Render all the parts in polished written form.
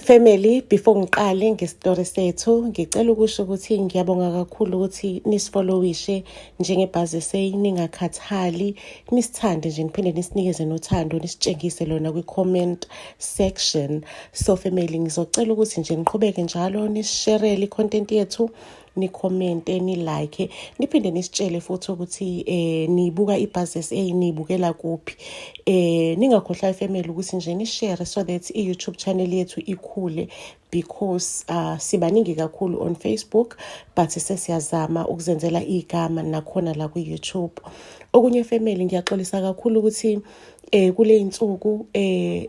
Family, before ngiqale ngestori sethu, ngicela ukusho ukuthi ngiyabonga kakhulu ukuthi nisifollowishe njengeBuzz SA, ningakhathali, nisithande nje, niphinde nisinikeze nothando, nisitshengise lona kwi-comment section. So family, ngizocela ukuthi nje niqhubeke njalo nisisherele i-content yethu, nikhomente, ni-like, niphinde nisitshele futhi ukuthi nibuka iBuzz SA, niyibukela kuphi. Ningakhohlwa, ifamily, ukuthi nje nishare so that i-YouTube channel yethu ikhule, because sibaningi kakhulu on Facebook, but sesiyazama ukuzenzela igama nakhona la ku-YouTube. Okunye, family, ngiyaxolisa kakhulu ukuthi kule insuku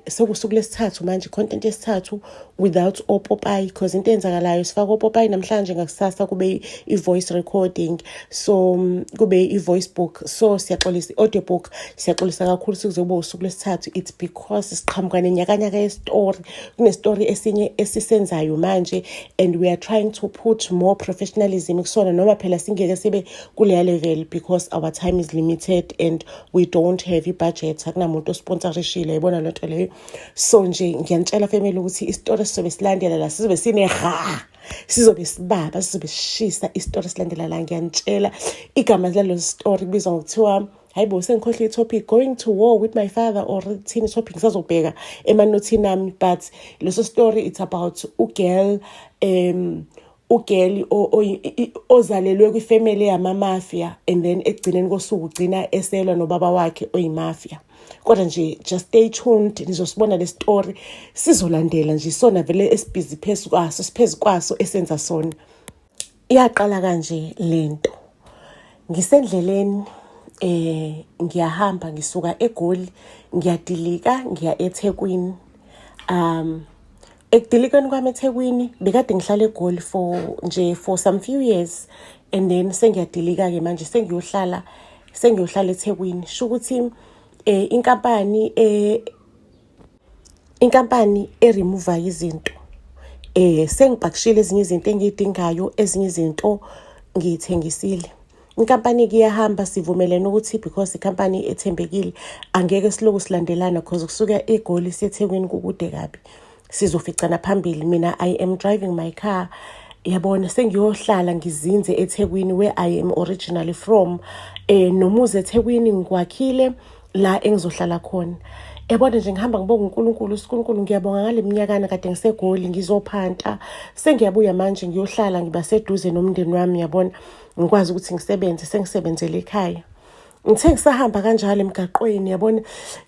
sekusuku lesithathu manje, content yesithathu without opopayi, because into eyenzakalayo, sifaka opopayi namhlanje, ngakusasa kube i-voice recording, so kube i-voice book. So siyaxolisa, i-audio book. Siyaxolisa kakhulu, sekuzokuba usuku lwesithathu. It's because siqhamuka nenyakanyaka yestory, kunestory esinye esisenzayo manje, and we are trying to put more professionalism kusona, noma phela singeke sibe kuleya level because our time is limited and we don't have i-budget, akunamuntu osponsorishile, yibona lento leyo. So nje ngiyanitshela, family, ukuthi isitori sizobe silandela la sizobe sineha, sizobe sibaba, sizobe sishisa. Isitori esilandela la, ngiyanitshela, igama lalo story kubizwa ngokuthiwa, hayi bo, sengikhohlwe i-topic, "Going to War with My Father" or thini topic, ngisazobheka emanothini ami. But leso story, it's about ugirl, ugirl ozalelwe kwifamily yama-mafia, and then ekugcineni kosuku ugcina eselwa nobaba wakhe oyimafia. Kodwa nje just stay tuned, nizosibona le story sizolandela nje sona vele esibhizi phezu kwaso, siphezu kwaso esenza sona. Iyaqala kanje lento: ngisendleleni, ngiyahamba, ngisuka eGoli, ngiyadilika, ngiya eThekwini. Ekudilikeni kwami eThekwini, bekade ngihlala eGoli for nje for some few years, and then sengiyadilika-ke manje, sengiyohlala eThekwini. Sho ukuthi inkampani e-remove izinto, sengipakishile ezinye izinto engiyidingayo, ezinye izinto ngiyithengisile. Inkampani-ke iyahamba, sivumelene ukuthi because ikhampani ethembekile, angeke siloku silandelana, 'cause kusuka eGoli siye eThekwini kukude kabi, sizoficana phambili. Mina, I am driving my car, yabona, sengiyohlala ngizinze eThekwini, where I am originally from, nomuzi eThekwini ngiwakhile la engizohlala khona, yabona nje. Ngihamba ngibonga uNkulunkulu, uNkulunkulu ngiyabonga ngale minyakana kade ngiseGoli ngizophanta, sengiyabuya manje, ngiyohlala ngiba seduze nomndeni wami, yabona, ngikwazi ukuthi ngisebenze, sengisebenzele ekhaya. Ngithe ngisahamba kanjalo emgaqweni, yabona,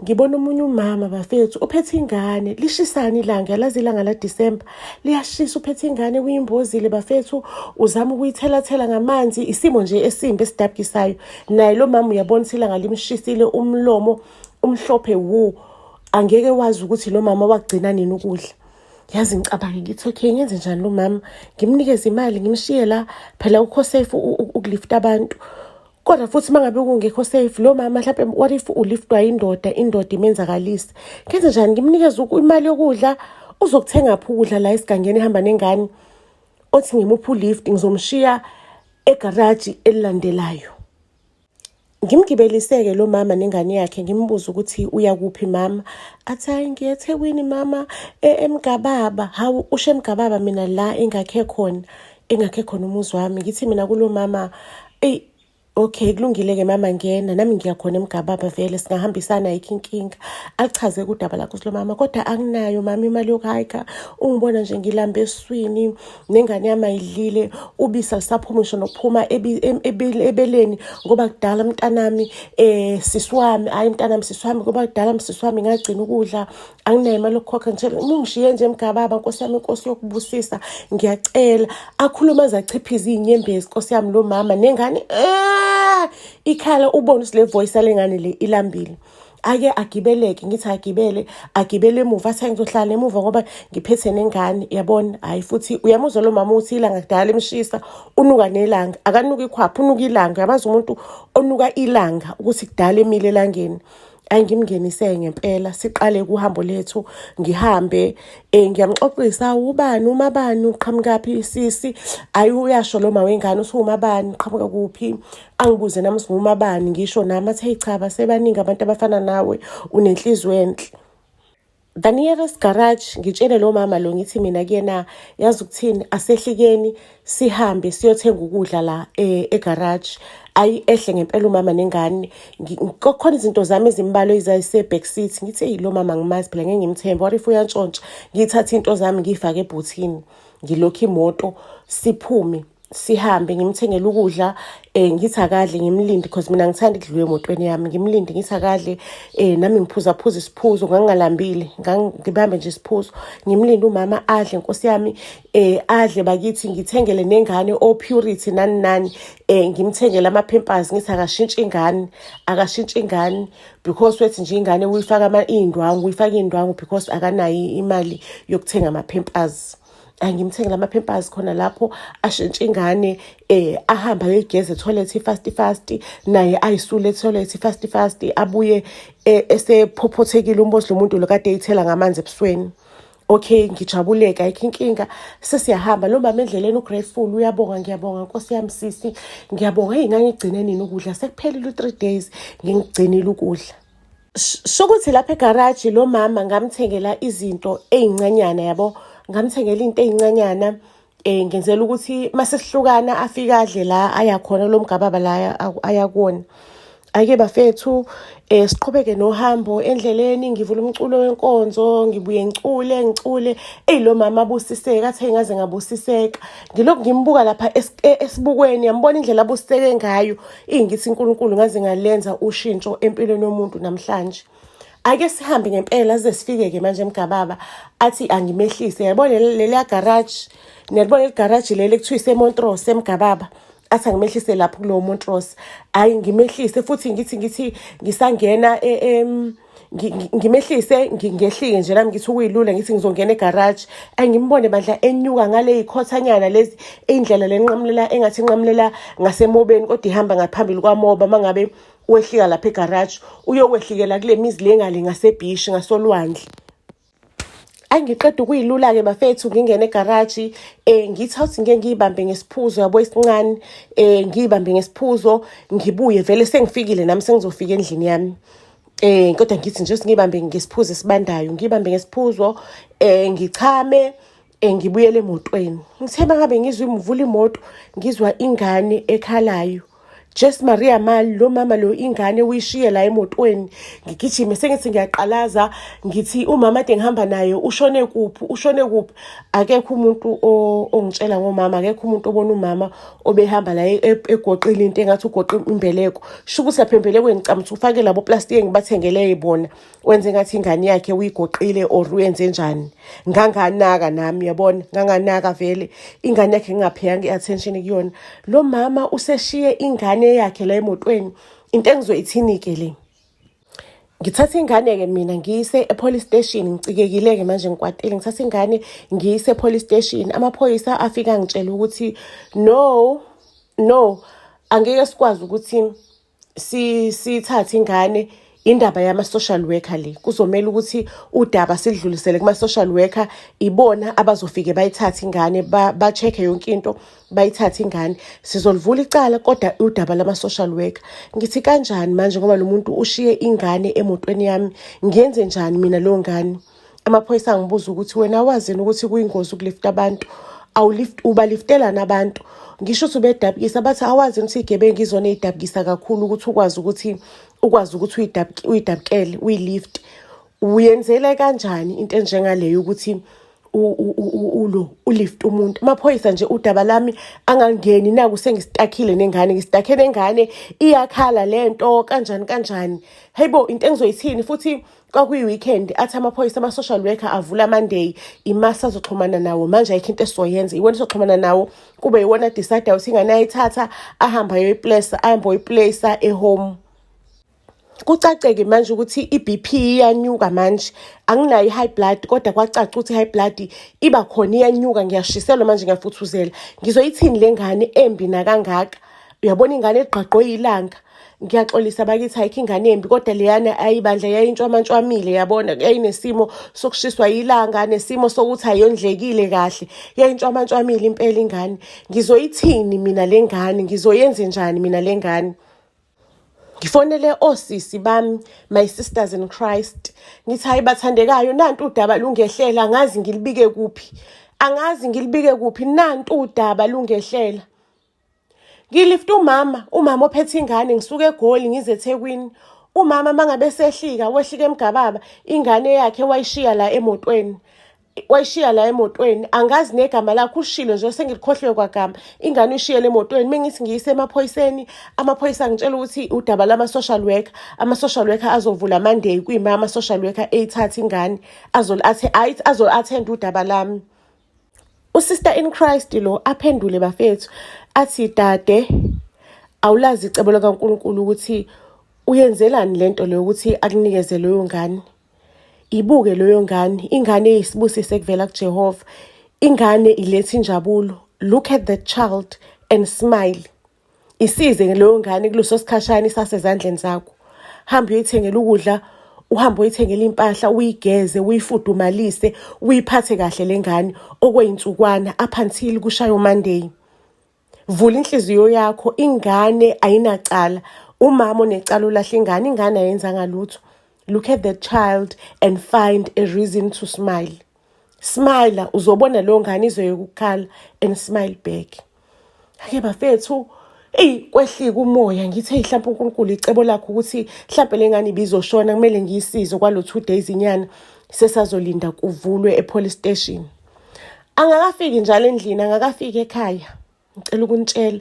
ngibona omunye umama, bafethu, uphethe ingane, lishisani ilanga, yalazi ilanga la December liyashisa, uphethe ingane uyimbozile, bafethu, uzama ukuyithelathela ngamanzi, isimo nje esimbi esidabukisayo. Naye lo mama uyabona ukuthi ilanga limshisile, umlomo umhlophe wu, angeke wazi ukuthi lo mama wagcina nini ukudla. Yazi, ngicabange ngithi, okay, ngenze njani lo mama? Ngimnikeze imali, ngimshiye la? Phela akukho safe ukulifta abantu, kodwa futhi uma ngabe kungekho safe, lo mama mhlawumbe, what if uliftwa indoda, indoda imenzakalise? Ngenze njani? Ngimnikeze imali yokudla? Uzokuthenga phi ukudla la esigangeni ehamba nengane? Othi ngimuphi ulift, ngizomshiya egaraji elilandelayo. Ngimgibelise-ke lo mama nengane yakhe, ngimbuze ukuthi uya kuphi mama, athi, "Hhayi, ngiya eThekwini mama, eMgababa." Hawu, usho eMgababa, mina la engakhe khona umuzi wami. Ngithi mina kulo mama, eyi, okay, kulungile-ke mama, ngena nami ngiyakhona eMgababa vele, singahambisana, ayikho inkinga. Alichaze udaba lakho lo mama, "Kodwa anginayo mama imali yokuhayikha, ungibona nje ngilambe esiswini, nengane yami ayidlile, ubisi alisaphumi ngisho nokuphuma ebeleni, ngoba kudala mntanami, sisi wami, hhayi mntanami, sisi wami, ngoba kudala sisi wami ngagcina ukudla, anginayo imali yokukhokha. Ngitshela uma ungishiye nje eMgababa, nkosi yami, inkosi yokubusisa, ngiyacela." Akhuluma aze achiphize iy'nyembezi, nkosi yami, lo mama nengane, ah, ikhala, ubone ukuthi le voice yale ngane le ilambile. Ake agibeleke, ngithi agibele, agibele emuva, athi ngizohlala emuva ngoba ngiphethe nengane, yabona. Hhayi, futhi uyamuzwa lo mama ukuthi ilanga kudala emshisa, unuka nelanga, akanuki ikhwapha, unuka ilanga, uyamazi umuntu onuka ilanga ukuthi kudala emile elangeni. Ayi, ngimngenise ngempela, siqale kuhambo lethu, ngihambe, ngiyamxoxisa, ubani umabani, uqhamukaphi sisi? Ayi, uyasho lo ma wengane uthi umabani, uqhamuka kuphi, angibuze nami singumabani, ngisho nami, athi, "Hey, cha, basebaningi abantu abafana nawe, unenhliziyo enhle." The nearest garage, ngitshele lo mama lo, ngithi mina kuyena, yazi ukuthini, asehlikeni sihambe siyothenga ukudla la egarage. Ayi, ehle ngempela umama nengane. Kukhona izinto zami ezimbalwa ezayise-back seat. Ngithi, eyi, lo mama ngimazi phela, ngeke ngimthembe, what if uyantshontsha? Ngithathe into zami ngiyifake ebhuthini, ngilokhu imoto, siphume sihambe, ngimthengele ukudla, ngithi akadle, ngimlinde because mina ngithanda ukudliwa emotweni yami. Ngimlinde, ngithi akadle, nami ngiphuza phuza isiphuzo, ngangingalambile, ngibambe nje isiphuzo, ngimlinde umama adle, nkosi yami, adle bakithi. Ngithengele nengane o-Purity nani nani, ngimthengele ama-Pampers, ngithi akashintshe ingane, akashintshe ingane, because wethi nje ingane uyifaka iy'ndwangu, uyifaka iy'ndwangu because akanayo imali yokuthenga ama-Pampers. Angimthengele ama-Pampers khona lapho, ashintshe ingane, ahambe ayoyigeza e-toilet fast fast, naye ayisule e-toilet fast fast, abuye esephophothekile umbozi lo muntu lo kade eyithela ngamanzi ebusweni. Okay, ngijabuleka, ayikho inkinga, sesiyahamba. Lo mama endleleni ugrateful, uyabonga, "Ngiyabonga, nkosi yami, sisi, ngiyabonga. Eyi, ngangigcine nini ukudla? Sekuphelile u-3 days ngingigcinile ukudla." Shukuthi lapha egaraji lo mama ngamthengela izinto ey'ncanyana, yabo, ngamthengela into ey'ncanyana, ngenzela ukuthi mase sihlukana afike adle la aya khona, lo mgababa la aya kuwona. Ake bafethu, siqhubeke nohambo. Endleleni ngivula umculo wenkonzo, ngibuye ngicule, ngicule. Eyi, lo mama abusiseka, athi ngaze ngabusiseka. Ngilokhu ngimbuka lapha esibukweni, yambona indlela abusiseke ngayo. Ingithi uNkulunkulu ngaze ngalenza ushintsho empilweni yomuntu namhlanje. Ake sihambe ngempela size sifike-ke manje emgababa. Athi angimehlise, yabona leliya garage, niyalibona leli garage leli ekuthiwa iseMontrose emgababa. Athi angimehlise lapho kulowo Montrose. Hhayi, ngimehlise futhi, ngithi ngisangena ngimehlise, ngehlike nje nami, ngithi ukuyilula, ngithi ngizongena egaraji. Ayi, ngimbone bandla enyuka ngale y'khothanyana lezi, indlela lenqamulela engathi inqamulela ngasemobeni, kodwa ihamba ngaphambili kwamoba. Uma ngabe wehlika lapha egaraji, uyowehlikela kule mizi le ngale ngasebhishi, ngasolwandle. Angiqeda ukuyilula-ke bafethu, ngingene egaraji, ngithi awuthi ngike ngiyibambe ngesiphuzo, yabo, esincane, ngiyibambe ngesiphuzo, ngibuye vele sengifikile nami, sengizofika endlini yami. Kodwa ngithi nje singibambe ngesiphuzo esibandayo, ngibambe ngesiphuzo, ngichame, ngibuyele emotweni. Ngithe mangabe ngizwa imvula imoto, ngizwa ingane ekhalayo. Just Maria Mali, lo mama lo ingane uyishiye la emotweni. Ngigijime, sengithi ngiyaqalaza, ngithi umama ade ngihamba naye ushone kuphi, ushone kuphi? Akekho umuntu ongitshela ngomama, akekho umuntu obona umama obehamba la egoqile into engathi ugoqe imbeleko. Sho ukuthi lapha embelekweni ngicabanga ukuthi ufake labo plastic engibathengele bona, wenze ngathi ingane yakhe uyigoqile or uyenze njani. Nganganaka nami, yabona, nganganaka vele ingane yakhe, ngingapheyanga i-attention kuyona. Lo mama useshiye ingane yakhe la emotweni. Into engizoyithini-ke le? Ngithatha ingane-ke mina ngiyise e-police station. Ngicikekile-ke manje, ngikwatile. Ngithatha ingane ngiyise e-police station. Amaphoyisa afika angitshela ukuthi no, no, angeke sikwazi ukuthi sithathe ingane, indaba yama-social worker le, kuzomela ukuthi udaba sidlulisele kuma-social worker, ibona abazofike bayithathe ingane, ba-check-e yonke into, bayithathe ingane. Sizolivula icala, kodwa udaba lama-social worker. Ngithi kanjani manje, ngoba lo muntu ushiye ingane emotweni yami? Ngiyenze njani mina leyo ngane? Amaphoyisa angibuza ukuthi, wena wazini ukuthi kuyingozi ukulifta abantu? Awulift, ubaliftelani abantu? Ngisho ukuthi ubedabukisa, bathi awazi ukuthi iy'gebengu izona ey'dabukisa kakhulu, ukuthi ukwazi ukuthi uyidabukele, uyilift, uyenzele kanjani into enjengaleyo ukuthi ulo ulift umuntu? Amaphoyisa nje udaba lami angangeni, naku sengistakile nengane, ngistakhe nengane, iyakhala lento, kanjani kanjani. Hayibo, into engizoyithini? Futhi kwakuyi-weekend. Athi amaphoyisa ama-social worker avula Monday, imasa azoxhumana nawo. Manje ayikho into esizoyenza, iwona esoxhumana nawo, kube iwona decide ukuthi ingane ayithatha, ahambe ayoyiplesa, ahambe oyiplasa e-home. Kucaceke manje ukuthi i-BP iyanyuka manje. Anginayo i-high blood, kodwa kwacaca ukuthi i-high blood iba khona, iyanyuka. Ngiyashiselwa manje, ngiyafuthuzela. Ngizoyithini le ngane embi nakangaka? Uyabona ingane egqagqwe ilanga. Ngiyaxolisa bakithi, ayikho ingane embi, kodwa leyana ayibandla yayintshwamantshwamile, yabona, yayinesimo sokushiswa ilanga, nesimo sokuthi ayondlekile kahle, yayintshwamantshwamile impela ingane. Ngizoyithini mina le ngane? Ngizoyenze njani mina le ngane? Ngifonele osisi bami, my sisters in Christ. Ngithi hayi bathandekayo, nantu udaba lungehlela, angazi ngilibike kuphi. Angazi ngilibike kuphi, nantu udaba lungehlela. Ngilifta umama, umama ophethe ingane ngisuke eGoli ngize eThekwini. Umama mangabe sehlika, wehlika emgababa, ingane yakhe wayishiya la emotweni. Wayishiya la emotweni, angazi negama lakhe, ushilo nje sengilikhohliwe kwagama. Ingane uyishiyele emotweni. Mengithi ngiyise emaphoyiseni, amaphoyisa angitshela ukuthi udaba lama-social worker, ama-social worker azovula Monday, kuyima ama-social worker eyithatha ingane, azo-attend udaba lami. Usister in Christ lo aphendule bafethu athi, dade, awulazi icebo likaNkulunkulu ukuthi uyenzelani lento leyo ukuthi akunikeze leyo ngane. Ibuke leyo ngane, ingane eyisibusiso ekuvela kuJehova. Ingane iletha injabulo. Look at that child and smile. Isize leyo ngane kuleso sikhashana isasezandleni zakho. Hamba uyoyithengela ukudla, uhambe uyithengela impahla, uyigeze, uyifudumalise, uyiphathe kahle le ngane okwey'nsukwana up until kushaye uMonday. Vula inhliziyo yakho, ingane ayinacala. Umama onecala ulahla ingane, ingane ayenzanga lutho. Look at the child and find a reason to smile. Smile, uzobona leyo ngane izoyeka ukukhala and smile back. Ake bafethu, eyi kwehlika umoya, ngithi hey, mhlawumbe uNkulunkulu icebo lakhe ukuthi mhlawumbe le ngane ibizoshona, kumele ngiyisize kwalo 2 days inyana sesazolinda kuvulwe e-police station. Angakafiki njalo endlini, angakafiki ekhaya. Ngicela ukunitshela.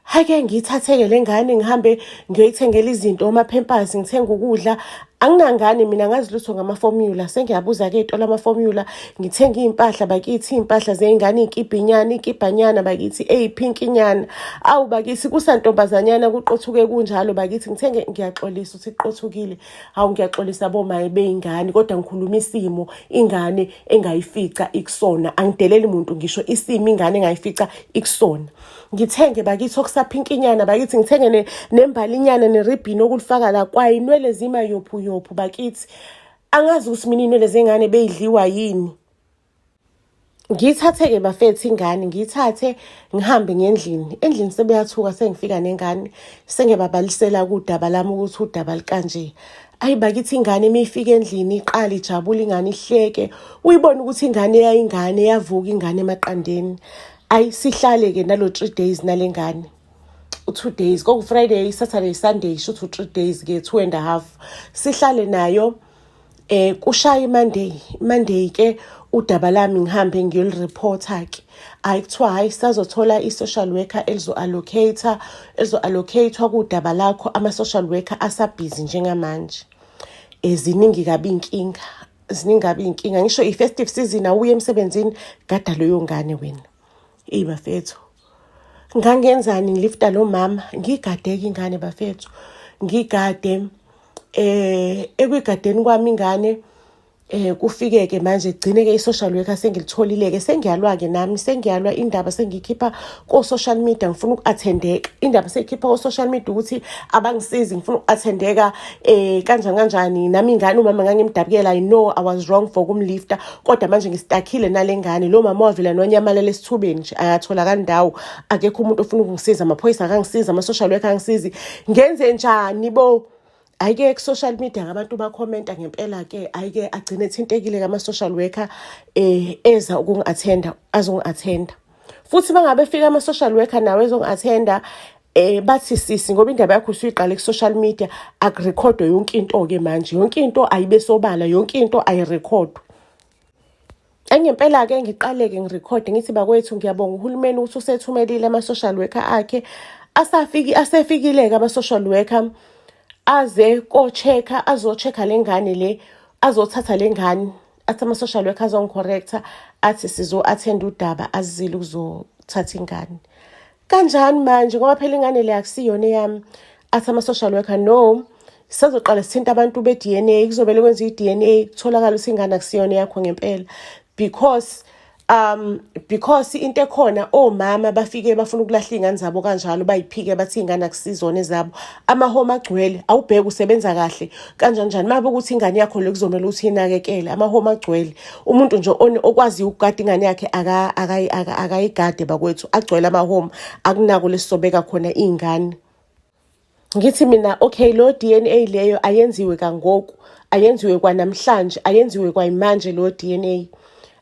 Hake ngiyithatheke le ngane ngihambe ngiyoyithengela izinto, ama-Pampers, ngithenga ukudla. Anginangane mina, ngazi lutho ngama-formula. Sengiyabuza-ke ey'tolo ama-formula, ngithenga iy'mpahla bakithi, iy'mpahla zey'ngane, iy'kibhinyana, iy'kibhanyana bakithi, ey'phinkinyana. Awu bakithi, kusantombazanyana kuqothuke kunjalo bakithi. Ngithenge, ngiyaxolisa ukuthi kuqothukile. Hawu ngiyaxolisa bomaye bey'ngane, kodwa ngikhuluma isimo ingane engayifica ikusona. Angideleli muntu, ngisho isimo ingane engayifica ikusona. Ngithenge bakithi okusaphinkinyana bakithi, ngithenge nembalinyana neribhini okulifaka la, kwayinwele zimayophu yophu bakithi. Angazi ukuthi mina iy'nwele zengane beyidliwa yini. Ngiyithathe-ke bafethu ingane, ngiyithathe ngihambe ngendlini. Endlini sebeyathuka sengifika nengane, sengiyababalisela udaba lami ukuthi udaba likanje. Ayi bakithi, ingane uma ifika endlini iqale ijabule ingane, ihleke. Uyibone ukuthi ingane yayingane, yavuka ingane emaqandeni. Ayi sihlale-ke nalo 3 days nale ngane. U-2 days, kwaku-Friday, Saturday, Sunday, shuthi u-3 days-ke, 2.5. Sihlale nayo kushaya iMonday, Monday ke udaba lami ngihambe ngiyolireporta ke. Hayi kuthiwa hayi, sazothola i-social worker elizo-allocate elizo-allocate-wa kudaba lakho, ama-social worker asabhizi njengamanje. Ziningi kabi iy'nkinga, ziningi kabi iy'nkinga. Ngisho i-festive season awuye emsebenzini, gada leyo ngane wena. Eyi bafethu, ngangenzani ngilifta lo mama, ngiyigade-ke ingane bafethu, ngiyigade. Ekuyigadeni kwami ingane, kufike-ke manje gcine-ke i-social worker sengilitholile-ke, sengiyalwa-ke nami, sengiyalwa indaba, sengiyikhipha ko-social media, ngifuna uku-attendeka indaba, sengiyikhipha ko-social media ukuthi abangisizi, ngifuna uku-attendeka kanjani kanjani. Nami ingane umama ngangimdabukela, I know I was wrong for ukumlifta, kodwa manje ngistakile nale ngane. Lo mama wavela nonyamalala esithubeni nje, akatholakali ndawo, akekho umuntu ofuna ukungisiza, amaphoyisa akangisiza, ama-social worker angisizi, ngenze njani bo? Ayike ku-social media ngabantu bakhomenta ngempela-ke, ayike agcine ethintekile kama-social worker eza ukungi-attenda, azongi-attenda. Futhi bangabe fika ama-social worker nawo ezongi-attenda, bathi sisi, ngoba indaba yakho usuyiqale ku-social media, akurekhodwe yonke into-ke manje, yonke into ayibe sobala, yonke into ayirekhodwe. Engempela-ke ngiqale-ke ngirekhode, ngithi bakwethu, ngiyabonga uhulumeni ukuthi usethumelile ama-social worker akhe, asafiki, asefikile-ke ama-social worker aze ko-check-a, azo-check-a le ngane le, azothatha le ngane. Athi ama-social worker azongi-correcta, athi sizo-attend udaba, azile ukuzothatha ingane. Kanjani manje, ngoba phela ingane le akusiyona eyami? Athi ama-social worker, no, sisazoqala sithinta abantu be-DNA, kuzobele kwenziwe i-DNA, kutholakala ukuthi ingane akusiyona eyakho ngempela, because into ekhona, omama bafike bafuna ukulahla iy'ngane zabo kanjalo, bayiphike, bathi iy'ngane akusizona ezabo, amahome agcwele, awubheke usebenza kahle kanjani njani, mabe ukuthi ingane yakho le kuzomele ukuthi inakekele, amahome agcwele, umuntu nje okwaziyo ukugada ingane yakhe akayigade bakwethu, agcwele amahome, akunako lesisobeka khona iy'ngane. Ngithi mina okay, lo DNA leyo ayenziwe kangoku, ayenziwe kwanamhlanje, ayenziwe kwayimanje lo DNA.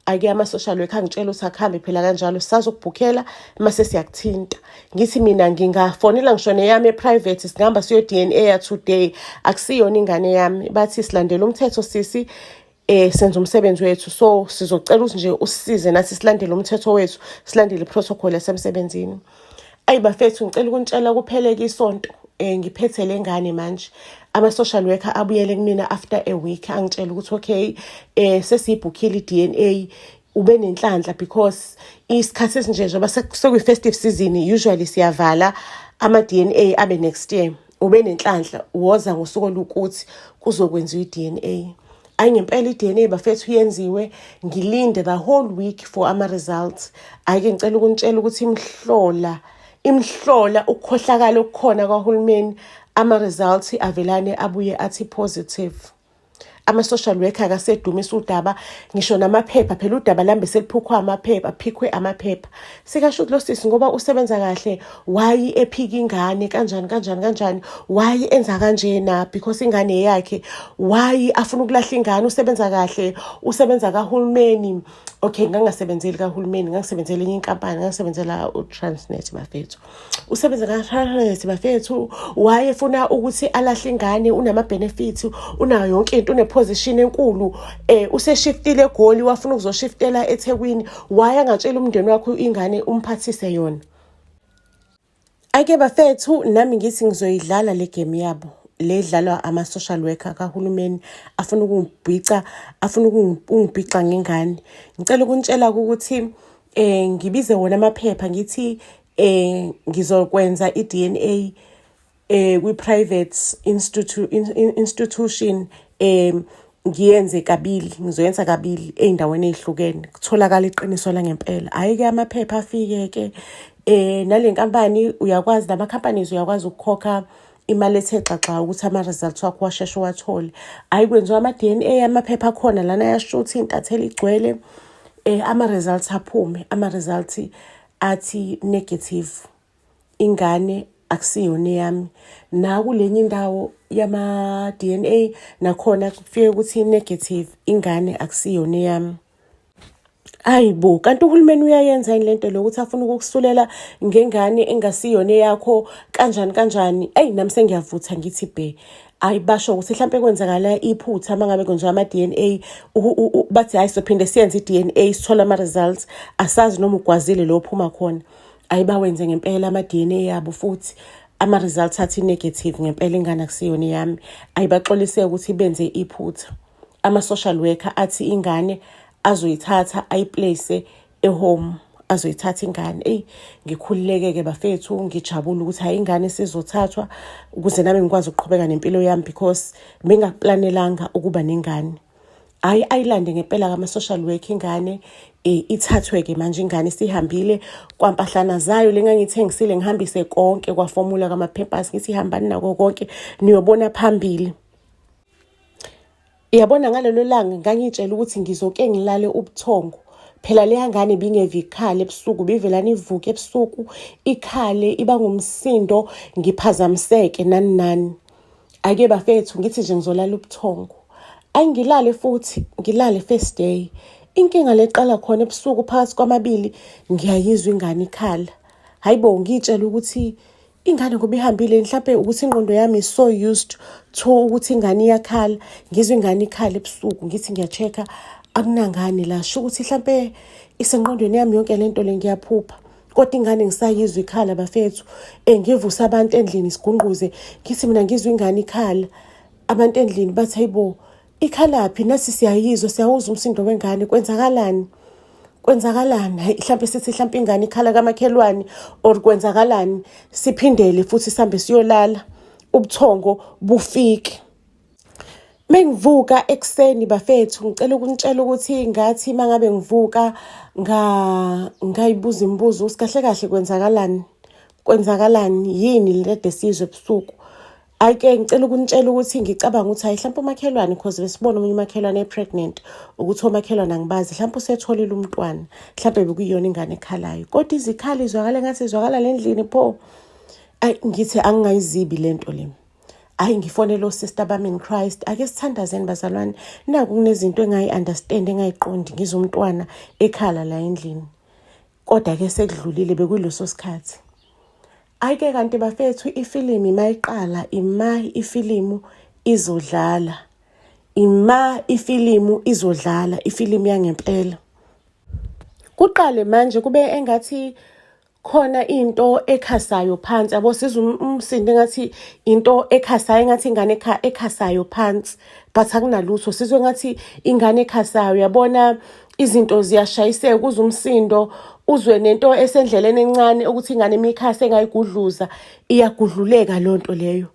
Ake ama-social worker angitshela ukuthi akuhambe phela kanjalo, sisazokubhukhela mase siyakuthinta. Ngithi mina ngingafonela ngisho neyami e-private, singahamba siyo-DNA ya today, akusiyona ingane yami. Bathi silandela umthetho sisi, senza umsebenzi wethu, so sizocela ukuthi nje usisize nathi silandele umthetho wethu, silandele i-protocol yasemsebenzini. Ayi bafethu, ngicela ukunitshela kupheleke isonto ngiphethe le ngane manje. Ama-social worker abuyele kumina after a week, angitshela ukuthi okay, sesiyibhukhile i-DNA, ube nenhlanhla because isikhathi esinje njengoba sekuyi-festive season, usually siyavala ama-DNA abe next year. Ube nenhlanhla, woza ngosuku olukuthi kuzokwenziwa i-DNA. Ayi ngempela i-DNA bafethu yenziwe, ngilinde the whole week for ama-results. Ake ngicela ukunitshela ukuthi imhlola imhlola ukukhohlakala okukhona kwahulumeni, ama-results avelane abuye athi positive. Ama-social worker akasedumisa udaba, ngisho namaphepha phela udaba lambe seliphukhwa amaphepha, phikhwe amaphepha. Sikasho ukuthi lo sisi ngoba usebenza kahle, why ephika ingane kanjani kanjani kanjani, why enza kanjena because ingane yakhe, why afuna ukulahla ingane, usebenza kahle, usebenza kahulumeni. Okay, ngangasebenzeli kahulumeni, ngangisebenzela enye inkampani, ngangisebenzela u-Transnet bafethu. Usebenza ka-Transnet bafethu, why efuna ukuthi alahle ingane? Unama-benefits, unayo yonke into, une-position enkulu, useshiftile eGoli, wafuna ukuzoshiftela eThekwini, why angatshela umndeni wakho ingane umphathise yona? Ake bafethu, nami ngithi ngizoyidlala le game yabo le dlalwa ama-social worker kahulumeni afuna ukungibhica, afuna ukungibhica ngengane. Ngicela ukunitshela ukuthi ngibize wona amaphepha, ngithi ngizokwenza i-DNA kwi-private institution, ngiyenze kabili, ngizoyenza kabili ey'ndaweni ey'hlukene, kutholakala iqiniso langempela. Hhayi-ke amaphepha afike-ke nale nkampani, uyakwazi nama-companies, uyakwazi ukukhokha imali ethe xaxa ukuthi ama-results wakho washeshe uwathole. Hhayi kwenziwa ama-DNA, amaphepha akhona lana ayashutha, intatheli igcwele, ama-results aphume, ama-results athi negative, ingane akusiyona eyami. Nakulenye indawo yama-DNA nakhona kufike ukuthi negative, ingane akusiyona eyami. Hayi bo, kanti uhulumeni uyayenza yini lento lo ukuthi afuna ukukusulela ngengane engasiyona eyakho kanjani kanjani? Eyi nami sengiyavutha, ngithi bhe. Ayi basho ukuthi mhlampe kwenzakala iphutha uma ngabe kwenziwa ama-DNA, bathi hhayi sophinde siyenze i-DNA sithole ama-results, asazi noma ugwazile lo ophuma khona. Ayi bawenze ngempela ama-DNA yabo futhi ama-results athi negative ngempela, ingane akusiyona eyami. Ayibaxolise ukuthi benze iphutha. Ama-social worker athi ingane azoyithatha ayiplace e-home, azoyithatha ingane. Eyi ngikhululeke-ke bafethu, ngijabule ukuthi hhayi ingane isizothathwa ukuze nami ngikwazi ukuqhubeka nempilo yami because bengakuplanelanga ukuba nengane. Hhayi ayilande ngempela kama-social worker ingane, ithathwe-ke manje ingane isihambile kwampahlana zayo le ngangiyithengisile, ngihambise konke kwafomula kama-Pampers, ngithi hambani nako konke niyobona phambili. Uyabona ngalelo langa ngangiy'tshela ukuthi ngizoke ngilale ubuthongo. Phela leya ngane ibingeve ikhala ebusuku, ibivelane ivuke ebusuku ikhale iba ngumsindo, ngiphazamiseke nani nani. Ake bafethu ngithi nje ngizolala ubuthongo. Ayi ngilale futhi, ngilale first day. Inkinga leqala khona ebusuku phakathi kwamabili, ngiyayizwa ingane ikhala. Hayi bo, ngiy'tshela ukuthi ingane ngoba ihambile, mhlampe ukuthi ingqondo yami is so used to ukuthi ingane iyakhala. Ngizwe ingane ikhala ebusuku, ngithi ngiya-check-a, akunangane la, sho ukuthi hlampe isengqondweni yami yonke lento le, ngiyaphupha. Kodwa ingane ngisayizwa ikhala bafethu. Ngivuse abantu endlini sigungquze, ngithi mina ngizwa ingane ikhala. Abantu endlini bathi hayibo, ikhalaphi? Nathi siyayizwa, siyawuzwa umsindo wengane, kwenzakalani? Kwenzakalani? Hayi hlampe sithi hlampe ingane ikhala kamakhelwane or kwenzakalani? Siphindele futhi sihambe siyolala, ubuthongo bufike. Mengivuka ekuseni bafethu, ngicela ukunitshela ukuthi ngathi uma ngabe ngivuka ngayibuza imibuzo ukuthi kahle kahle kwenzakalani? Kwenzakalani? Yini le kade siyizwe ebusuku? Hhayi-ke ngicela ukunitshela ukuthi ngicabanga ukuthi hhayi hlampe umakhelwane, cause besibona omunye umakhelwane e-pregnant, ukuthi omakhelwane angibazi, hlampe usetholile umntwana, hlampe bekuyiyona ingane ekhalayo. Kodwa izikhalo izwakala engathi izwakala le ndlini pho. Ayi ngithi angingayizibi lento le. Ayi ngifonele osister bami in Christ. Ake sithandazeni bazalwane. Naku kunezinto engayi-understand engayiqondi ngizwe umntwana ekhala la endlini. Kodwa-ke sekudlulile bekuyileso sikhathi. Ayike kanti bafethu ifilimu mayiqala ima ifilimu izodlala. Ima ifilimu izodlala ifilimu yangempela. Kuqale manje kube engathi khona into ekhasayo phansi yabo sizwe umsindo engathi into ekhasayo engathi ingane ekhasayo phansi but akunalutho sizwe engathi ingane ekhasayo yabona izinto ziyashayiseka uze umsindo uzwe nento esendleleni encane ukuthi ingane imikhasa engayigudluza iyagudluleka loo nto leyo.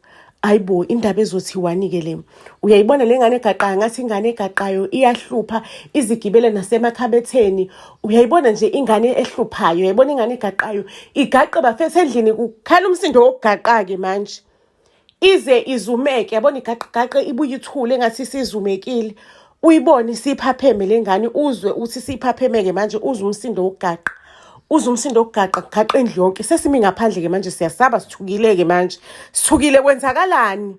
Ayibo indaba ezothiwani-ke le. Uyayibona le ngane egaqayo ngathi ingane egaqayo iyahlupha izigibele nasemakhabetheni. Uyayibona nje ingane ehluphayo, uyayibona ingane egaqayo igaqe bafethu endlini kukhala umsindo wokugaqa-ke manje. Ize izumeke yabona igaqe ibuye ithule engathi isizumekile. Uyibone isiphapheme le ngane uzwe uthi isiphapheme-ke manje uzwe umsindo wokugaqa. Uzwe umsindo wokugaqa kugaqa indlu yonke. Sesimi ngaphandle-ke manje siyasaba sithukile-ke manje. Sithukile kwenzakalani?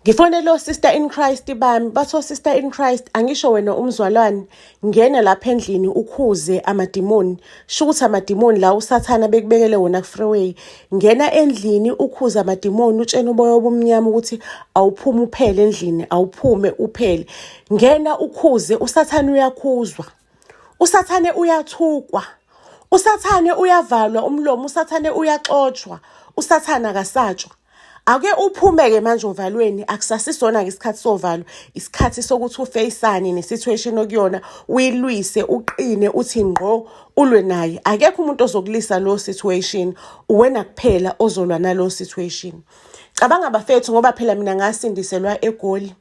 Ngifonele o-sister in Christ bami bathi o-sister in Christ angisho wena umzwalwane ngena lapha endlini ukhuze amadimoni sho ukuthi amadimoni la usathana bekubekele wona ku-freeway ngena endlini ukhuze amadimoni utshene uboya obumnyama ukuthi awuphume uphele endlini awuphume uphele ngena ukhuze usathane uyakhuzwa usathane uyathukwa usathane uyavalwa umlomo usathane uyaxotshwa usathane akasatshwa Ake uphume-ke manje ovalweni akusasisona-ke isikhathi sovalo isikhathi sokuthi ufeyisane ne-situation okuyona uyilwise uqine uthi ngqo ulwe naye akekho umuntu ozokulisa leyo situation uwena kuphela ozolwa naleyo situation cabanga bafethu ngoba phela mina ngasindiselwa egoli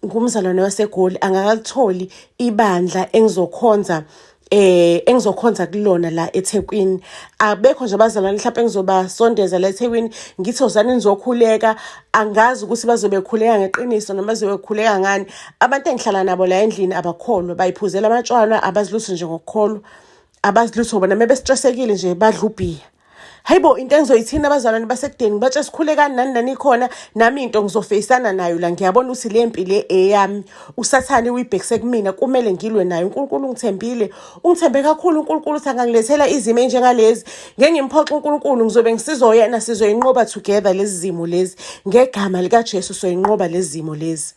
ngumzalwane waseGoli angakalitholi ibandla engizokhonza engizokhonza kulona la eThekwini abekho nje abazalwane mhlawumbe engizobasondeza la eThekwini ngithi ozani nizokhuleka angazi ukuthi bazobe khuleka ngeqiniso noma bazobe khuleka ngani abantu engihlala nabo la endlini abakholwa bayiphuzela amatshwala abazilutho nje ngokukholwa abazilutho bona mebestressekile nje badla ubhiya Hayibo into engizoyithina abazalwane basekudeni ngibatshe sikhulekani nani nani khona nami into ngizofeyisana nayo la ngiyabona ukuthi le mpi le eyami usathane uyibhekise kumina kumele ngilwe nayo uNkulunkulu ungithembile ungithembe kakhulu uNkulunkulu ukuthi angangilethela izimo enjengalezi ngeke ngimphoxe uNkulunkulu ngizobe ngisizoyena sizoyinqoba together lezi zimo lezi ngegama likaJesu soyinqoba lezi zimo lezi.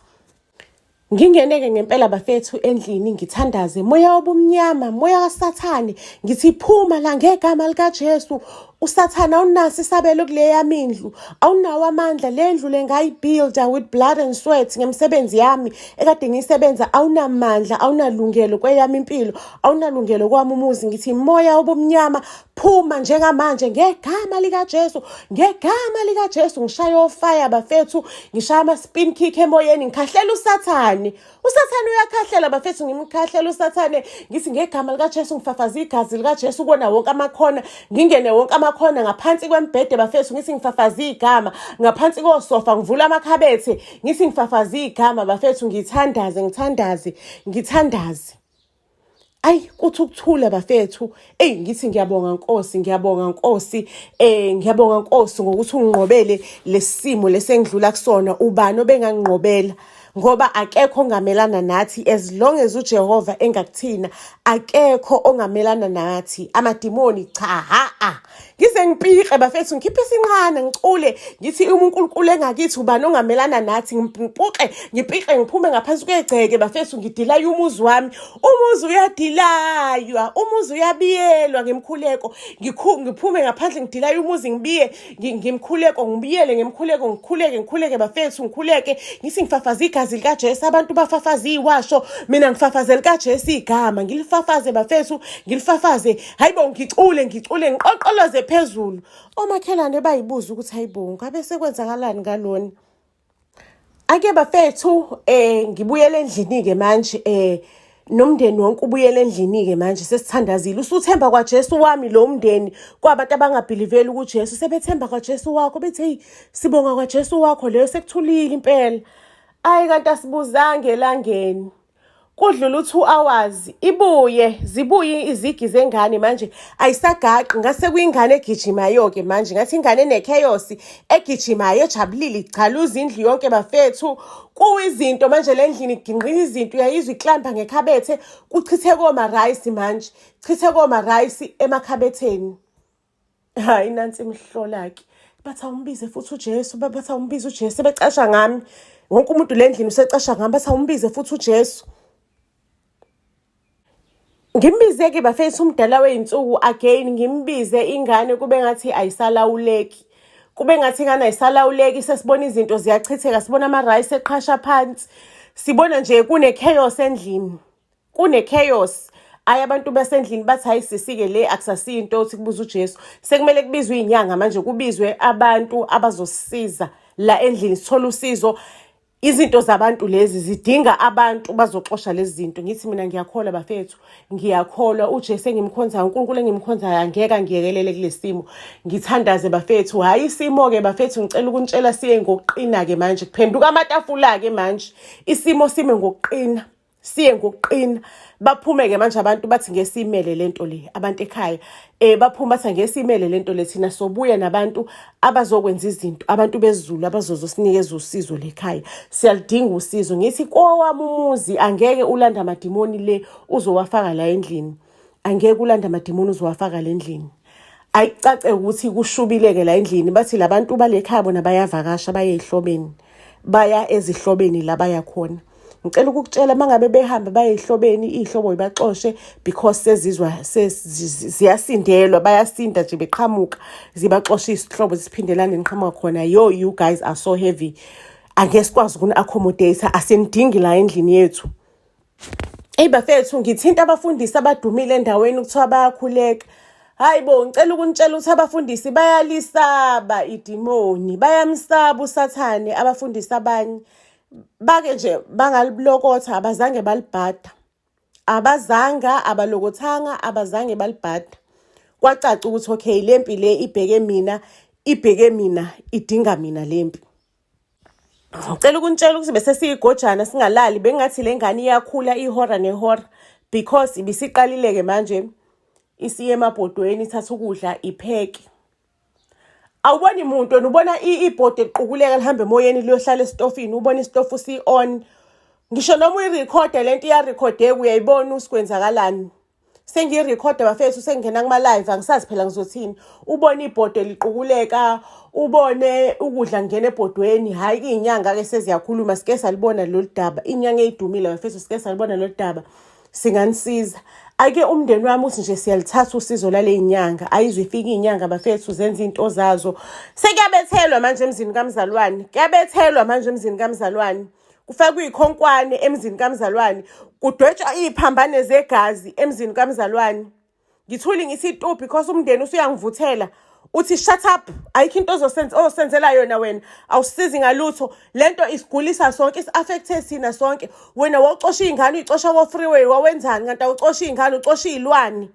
Ngingeneke ngempela bafethu endlini ngithandaze moya wobumnyama moya kaSathane ngithi phuma la ngegama likaJesu uSathane awunaso isabelo kule yami indlu awunawo amandla le ndlu le ngayibuilda with blood and sweat ngemisebenzi yami ekade ngiyisebenza awunamandla awunalungelo kweyami impilo awunalungelo kwami umuzi ngithi moya wobumnyama phuma njengamanje ngegama likaJesu ngegama likaJesu ngishaya ofire bafethu ngishaya ama-spin kick emoyeni ngikhahlela usathane usathane uyakhahlela bafethu ngimkhahlela usathane ngithi ngegama likaJesu ngifafaza igazi likaJesu kubona wonke amakhona ngingene wonke amakhona ngaphansi kwembhede bafethu ngithi ngifafaza igama ngaphansi kosofa ngivula amakhabethe ngithi ngifafaza igama bafethu ngithandaze ngithandaze ngithandaze Ayi kuthi ukuthula bafethu. Eyi ngithi ngiyabonga Nkosi, ngiyabonga Nkosi. Ngiyabonga Nkosi ngokuthi unginqobele lesimo lesengidlula kusona. Ubani obenganginqobela? Ngoba akekho ongamelana nathi as long as uJehova engakuthina, akekho ongamelana nathi. Amadimoni cha ha a. Ngize ngipike bafethu ngikhiphe isinqana ngicule ngithi uma uNkulunkulu engakithi ubani ongamelana nathi ngipuke ngipike ngiphume ngaphansi kwegceke bafethu ngidilaya umuzi wami umuzi uyadilaywa umuzi uyabiyelwa ngemkhuleko ngiphume ngaphandle ngidilaya umuzi ngibiye ngimkhuleko ngibiyele ngemkhuleko ngikhuleke ngikhuleke bafethu ngikhuleke ngithi ngifafaza igazi likaJesu abantu bafafaza iwasho mina ngifafaze likaJesu igama ngilifafaze bafethu ngilifafaze hayibo ngicule ngicule ngiqoqoloze phezulu omakhelwane bayibuza ukuthi hayibo ngabe sekwenzakalani ngalona ake bafethu ngibuyele endlini-ke manje nomndeni wonke ubuyele endlini-ke manje sesithandazile usuthemba kwaJesu wami lo mndeni kwabantu abangabhiliveli kuJesu sebethemba kwaJesu wakho bethi hey sibonga kwaJesu wakho leyo sekuthulile impela ayi kanti asibuzange elangeni. Kudlula u-2 hours ibuye zibuye izigi zengane manje ayisagaqi ngase kuyingane egijimayo-ke manje ngathi ingane ene-chaos egijimayo ejabulile igcaluza indlu yonke bafethu kuwa izinto manje le ndlini iginqika izinto uyayizwa iklamba ngekhabethe kuchithe koma-rice manje chithe koma-rice emakhabetheni. Hayi nansi imihlola-ke. Bathi awumbize futhi uJesu, bathi awumbize uJesu, sebecasha ngami. Wonke umuntu le ndlini usecasha ngami, bathi awumbize futhi uJesu. Ngimbize-ke bafethu umdala wey'nsuku again, ngimbize ingane kube ngathi ayisalawuleki. Kube ngathi ingane ayisalawuleki, sesibona izinto ziyachitheka, sibona ama-rice eqhasha phansi. Sibona nje kune-chaos endlini. Kune-chaos. Ayi abantu basendlini bathi hayi sisi-ke le akusasiyo into yokuthi kubuze uJesu. Sekumele kubizwe iy'nyanga manje kubizwe abantu abazosisiza la endlini sithole usizo. Izinto zabantu lezi zidinga abantu bazoxosha lezi zinto. Ngithi mina ngiyakholwa bafethu, ngiyakholwa uJesu engimkhonzayo, uNkulunkulu engimkhonzayo angeke angiyekelele kule simo. Ngithandaze bafethu, hhayi isimo-ke bafethu ngicela ukunitshela siye ngokuqina-ke manje, kuphenduka amatafula-ke manje. Isimo sime ngokuqina. Siye ngokuqina baphume-ke manje abantu bathi ngeke siyimele le nto le abantu ekhaya um baphuma bathi angeke siyimele le nto le thina sobuya nabantu abazokwenza izinto abantu besiZulu abazozosinikeza usizo lekhaya siyaludinga usizo ngithi kowami umuzi angeke ulanda amadimoni le uzowafaka la endlini angeke ulanda amadimoni uzowafaka le ndlini ayicace ukuthi kushubile-ke la endlini bathi labantu bale khaya bona bayavakasha baye ey'hlobeni baya ezihlobeni la baya khona ngicela ukukutshela uma ngabe behamba baye ey'hlobeni iy'hlobo yibaxoshe because sezizwa ziyasindelwa bayasinda nje beqhamuka zibaxoshe izihlobo zisiphindelane niqhamuka khona yo you guys are so heavy angeke sikwazi ukuni-accommodate asinidingi la endlini yethu. Eyi bafethu ngithinta abafundisi abadumile endaweni kuthiwa bayakhuleka. Hayi bo, ngicela ukunitshela ukuthi abafundisi bayalisaba idimoni, bayamsaba uSathane abafundisi abanye. Bake nje bangalilokotha abazange balibhada. Abazanga, abalokothanga, abazange balibhada. Kwacaca ukuthi okay le mpi le ibheke mina, ibheke mina, idinga mina le mpi. Ngicela ukunitshela ukuthi bese siyigojana singalali bengathi le ngane iyakhula ihora nehora because ibisiqalile-ke manje isiye emabhodweni ithatha ukudla ipheke. Awuboni muntu wena ubona ibhodi liqukuleka lihambe emoyeni liyohlala esitofini ubona isitofu si-on. Ngisho noma uyirekhoda le nto iyarekhodeka uyayibona ukuthi kwenzakalani. Sengiyirekhoda bafethu sengingena kuma-live angisazi phela ngizothini. Ubone ibhodwe liqukuleka, ubone ukudla kungena ebhodweni. Hhayi iy'nyanga-ke seziyakhuluma sike salibona lolu daba. Iy'nyanga ey'dumile bafethu sike salibona lolu daba. Singanisiza. Ake umndeni wami uthi nje siyalithatha usizo lale y'nyanga. Ayizwe ifike iy'nyanga bafethu zenza iy'nto zazo. Sekuyabethelwa manje emzini kamzalwane. Kuyabethelwa manje emzini kamzalwane. Kufakwe iy'khonkwane emzini kamzalwane. Kudwetshwa iy'phambane zegazi emzini kamzalwane. Ngithule ngithi tu because umndeni usuyangivuthela. Uthi shut up, ayikho into ozosenzela yona wena. Awusizi ngalutho. Lento isigulisa sonke, isi-affecte thina sonke. Wena wawucosha iy'ngane uyicosha ko-freeway wawenzani kanti awucosha iy'ngane ucosha iy'lwane.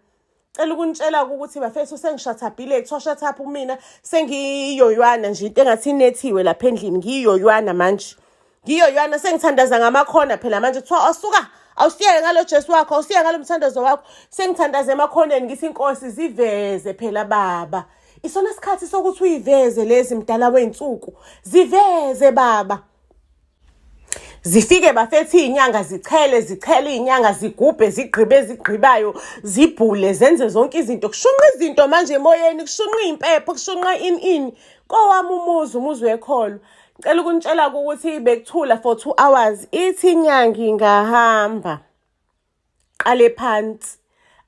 Cela ukunitshela ukuthi bafethu sengishathabhile kuthiwa shut up kumina sengiyoywana nje into engathi inethiwe lapha endlini ngiyoywana manje. Ngiyoywana sengithandaza ngamakhona phela manje kuthiwa awusuka awusiyeke ngalo Jesu wakho awusiyeke ngalo mthandazo wakho sengithandaza emakhoneni ngithi inkosi ziveze phela baba. Isona sikhathi sokuthi uyiveze lezi mdala wey'nsuku ziveze baba. Zifike bafethu iy'nyanga zichele zichele iy'nyanga zigubhe zigqibe ezigqibayo zibhule zenze zonke izinto kushunqa izinto manje emoyeni kushunqa iy'mpepho kushunqa ini ini kowami umuzi umuzi wekholo ngicela ukunitshela ukuthi bekuthula for 2 hours ithi inyanga ingahamba qale phansi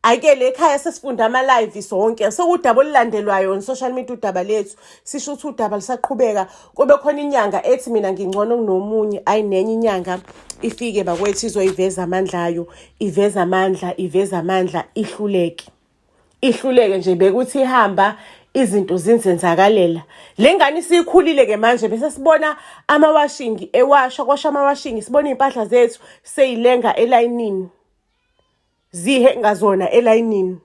ayike le khaya sesifunda ama-live sonke sekuwudaba olulandelwayo on social media udaba lethu sisho ukuthi udaba lisaqhubeka kube khona inyanga ethi mina ngingcono kunomunye ayi nenye inyanga ifike bakwethu izoyiveza amandla ayo iveza amandla iveza amandla ihluleke ihluleke nje bekuthi ihamba izinto zinzenzakalela le ngane isikhulile ke manje bese sibona amawashingi ewasha kwasha amawashingi sibona iy'mpahla zethu seyilenga elayinini zihe ngazona elayinini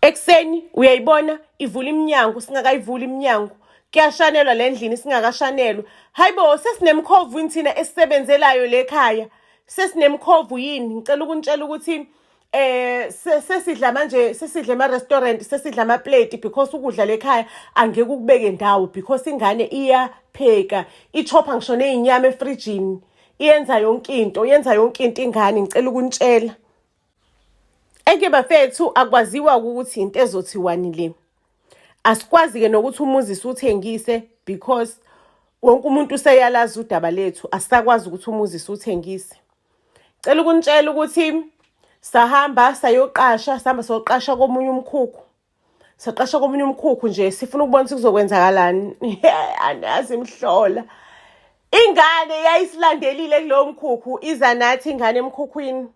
ekuseni uyayibona ivula iminyango singakayivuli iminyango kuyashanelwa le ndlini singakashanelwa hayi bo sesinemkhovu thina esisebenzelayo le khaya. Sesinemkhovu yini? Ngicela ukunitshela ukuthi sesidla manje, sesidla ema restaurant, sesidla ama plate, because ukudla lekhaya angeke ukubeke ndawo, because ingane iyapheka, ichopha ngisho nezinyama efrijini, iyenza yonke into, yenza yonke into ingane. Ngicela ukunitshela eke bafethu, akwaziwa ukuthi into ezothiwani le. Asikwazi-ke nokuthi umuzi siwuthengise, because wonke umuntu useyalazi udaba lethu. Asisakwazi ukuthi umuzi siwuthengise. Cela ukunitshela ukuthi sahamba sayoqasha, sahamba sayoqasha komunye umkhukhu, saqasha komunye umkhukhu nje, sifuna ukubona ukuthi kuzokwenzakalani. Anazi imhlola, ingane yayisilandelile kulowo mkhukhu, iza nathi ingane emkhukhwini.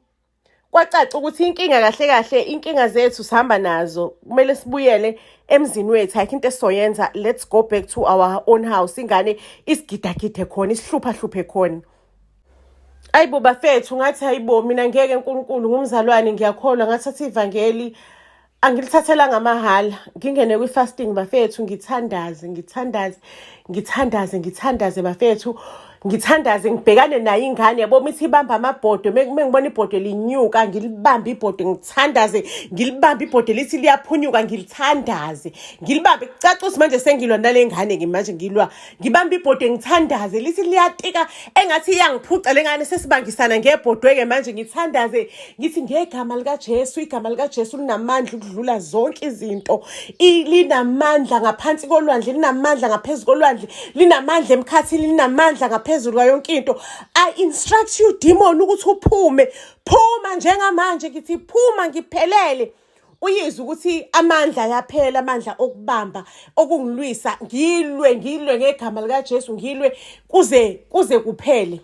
Kwacaca ukuthi inkinga, kahle kahle inkinga zethu sihamba nazo, kumele sibuyele emzini wethu, ayikho into esizoyenza, let's go back to our own house. Ingane isigidagide khona, isihlupha hluphe khona. Ayibo bafethu, ngathi hayibo, mina ngeke, uNkulunkulu ngumzalwane, ngiyakholwa. Ngathatha ivangeli, angilithathelanga amahhala, ngingene kwi-fasting bafethu, ngithandaze, ngithandaze, ngithandaze, ngithandaze bafethu, ngithandaze, ngibhekane nayo ingane yabo. Mithi ibamba amabhodwe, mengibona ibhodwe linyuka, ngilibambe ibhodwe, ngithandaze, ngilibambe ibhodwe, lithi liyaphunyuka, ngilithandaze, ngilibambe. Kucaca ukuthi manje sengilwa nale ngane-ke manje, ngilwa, ngibambe ibhodwe, ngithandaze, lithi liyatika engathi iyangiphuca le ngane, sesibangisana ngebhodwe-ke manje. Ngithandaze, ngithi ngegama likaJesu, igama likaJesu linamandla ukudlula zonke izinto, linamandla ngaphansi kolwandle, linamandla ngaphezu kolwandle, linamandla emkhathini, linamandla ngaphezulu kwayo yonke into. I instruct you, demon, ukuthi uphume, phuma njengamanje, ngithi phuma ngiphelele. Uyizwe ukuthi amandla ayaphela, amandla okubamba, okungilwisa. Ngilwe, ngilwe ngegama likaJesu, ngilwe kuze kuphele,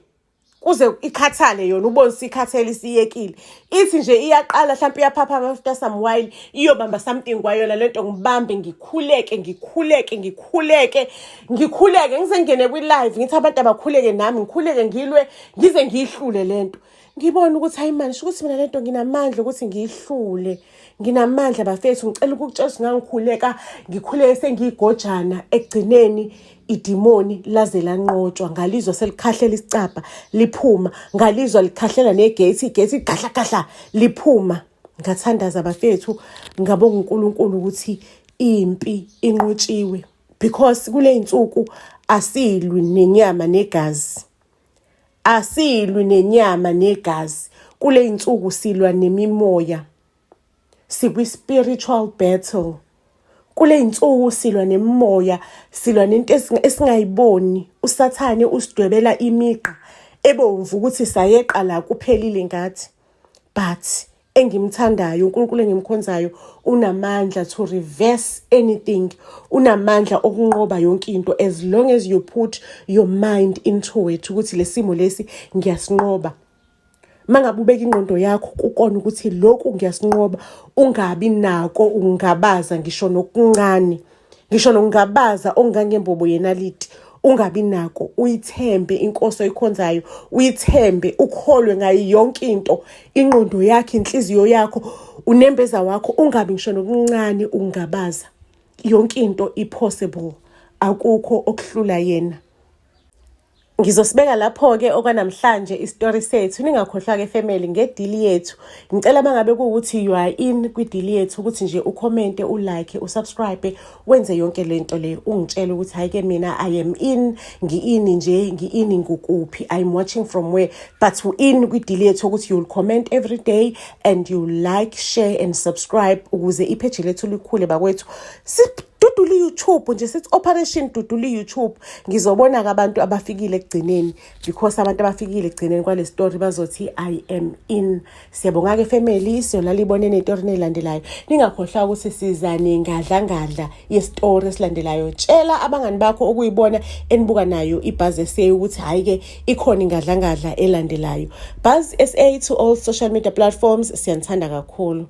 kuze ikhathale yona, ubone sikhathele, isiyekile. Ithi nje iyaqala mhlawumbe iyaphaphama after some while, iyobamba something kwayona lento, ngibambe, ngikhuleke, ngikhuleke, ngikhuleke, ngikhuleke, ngize ngingene kwi-live, ngithi abantu abakhuleke nami, ngikhuleke, ngilwe ngize ngiyihlule lento. Ngibone ukuthi hayi mani, sho ukuthi mina lento nginamandla ukuthi ngiyihlule, nginamandla bafethu. Ngicela ukukutshela ukuthi ngangikhuleka, ngikhuleke sengiyigojana, ekugcineni idimoni laze lanqotshwa. Ngalizwa selikhahlela isicabha liphuma, ngalizwa likhahlela ne-gate, i-gate gadla gadla liphuma. Ngathandaza bafethu, ngabonga uNkulunkulu ukuthi impi inqotshiwe, because kule insuku asilwi nenyama negazi, asilwi nenyama negazi. Kule insuku silwa nemimoya, sikwi-spiritual battle. Kule insuku silwa nemimoya, silwa nento esingayiboni. Usathane usidwebela imigqa ebomvu ukuthi sayeqa la, kuphelile ngathi. But engimthandayo uNkulunkulu engimkhonzayo unamandla to reverse anything, unamandla okunqoba yonke into, as long as you put your mind into it ukuthi lesimo lesi ngiyasinqoba. Mangabe ubeka ingqondo yakho kukona ukuthi lokhu ngiyasinqoba, ungabi nako ukungabaza ngisho nokuncane, ngisho nokungabaza okungangembobo yenaliti ungabi nako, uyithembe inkosi oyikhonzayo, uyithembe, ukholwe ngayo yonke into, ingqondo yakho, inhliziyo yakho, unembeza wakho, ungabi ngisho nokuncane ukungabaza. Yonke into i-possible, akukho okuhlula yena. Ngizosibeka lapho-ke okwanamhlanje isitori sethu. Ningakhohlwa-ke family nge-deal yethu. Ngicela mangabe kuwukuthi you are in kwi-deal yethu ukuthi nje u-commente, u-like, u-subscribe, wenze yonke lento le, ungitshele ukuthi hhayi-ke mina I am in, ngi-in nje, ngi-in ngukuphi, I'm watching from where, but u-in kwi-deal yethu ukuthi you'll comment every day and you like, share and subscribe ukuze ipheji lethu likhule bakwethu. Sidudula i-YouTube nje, sithi operation dudula i-YouTube. Ngizobona-ke abantu abafikile ekugcineni, because abantu abafikile ekugcineni kwale story bazothi I am in. Siyabonga-ke family, siyolala ibone ney'tori ey'landelayo. Ningakhohlwa ukuthi siza nengadlangadla yesitori esilandelayo. Tshela abangani bakho okuyibona enibuka nayo iBuzz SA ukuthi hhayi-ke ikhona ingadlangadla elandelayo. Buzz SA to all social media platforms, siyanithanda kakhulu.